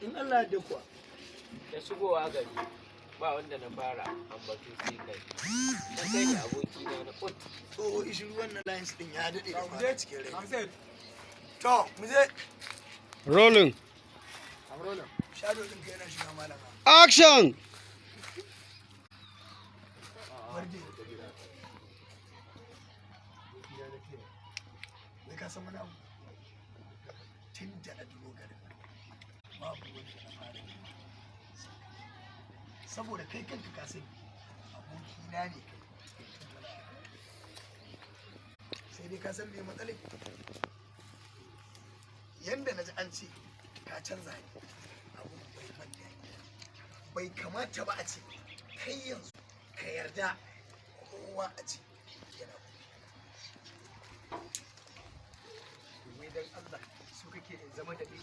In Allah ya yarda kuwa. Da shigowa gari ba wanda na fara ambato sai kai, dan kai ne abokina na kut. Tsoho ishiru, wannan lines din ya daɗe da fara cikin rai. To, mu je. Rolling. Shadow ɗin kai yana shiga, malama. Action. Barde. Wai ka san wani abu? Tun da na duro garin nan, babu wanda na fara nema. Saboda kai kanka ka sani, abokina ne kai tun muna yara. Sai dai ka san me matsalai? Yanda na ji an ce ka canza ni, abu bai ban daɗi. Bai kamata ba a ce kai yanzu ka yarda kowa a ce yana Wai dan Allah, su kake in zama da ni?